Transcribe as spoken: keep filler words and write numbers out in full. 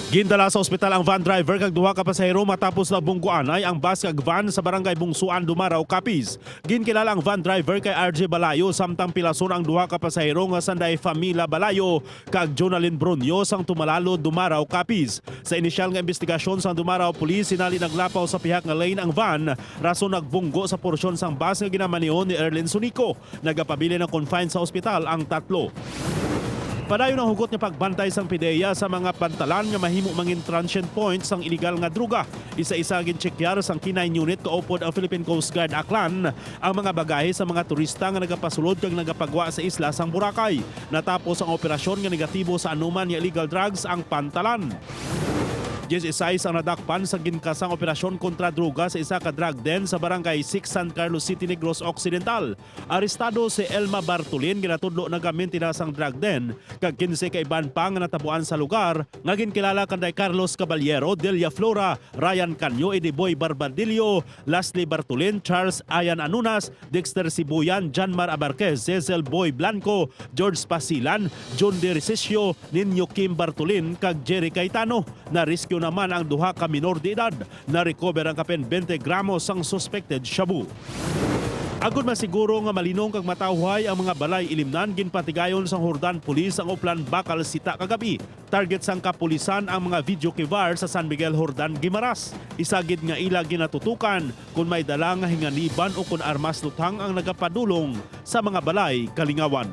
Gindala sa ospital ang van driver kag duha ka pasahero matapos nabungguanay ang bus kag van sa barangay Bungsuan, Dumarao, Capiz. Ginkilala ang van driver kay R J Balayo, samtang pilason ang duha ka pasahero nga sanday Famila Balayo kag Jonalyn Bronio sang Tumalalo, Dumarao, Capiz. Sa inisyal nga imbestigasyon sang Dumarao Police, sinali naglapaw sa pihak nga lane ang van, rason nagbunggo sa porsyon sang bus nga ginamaneho ni Erlin Sunico. Nagapabilin ang confined sa ospital ang tatlo. Padayon ang hugot nga pagbantay sang PDEA sa mga pantalan nga mahimo mangin transient point sang iligal nga droga. Isa-isa gintsekyar sang K nine unit kaupod ang Philippine Coast Guard Aklan ang mga bagahe sa mga turista nga nagapasulod kag nagapagwa sa isla sang Boracay. Natapos ang operasyon nga negatibo sa anuman nga illegal drugs ang pantalan. Dieciséis ang nadakpan sa ginkasang operasyon kontra droga sa isa ka drug den sa Barangay Six, San Carlos City, Negros Occidental. Arestado si Elma Bartolin, ginatudlo nagamentenar sang drug den, kag quince ka iban pa nga natabuan sa lugar, nga ginkilala kanday Carlos Caballero, Delia Flora, Ryan Canyo, Eddie Boy Barbadillo, Leslie Bartolin, Charles Ayan Anunas, Dexter Sibuyan, Janmar Abarquez, Cecil Boy Blanco, George Pasilan, John De Resisio, Niño Kim Bartolin, kag Jerry Cayetano. Na-rescue naman ang duha ka minor de edad. Na-recover ang kapin twenty gramos sang suspected shabu. Agud masiguro nga malinong kag matawhay ang mga balay ilimnan, ginpatigayon sang Jordan Police ang Oplan Bakal Sita kagab-i. Target sang kapulisan ang mga video kibar sa San Miguel Jordan, Guimaras. Isa gid nga ila ginatutukan kon may dala nga hinganiban o kon armas luthang ang nagapadulong sa mga balay kalingawan.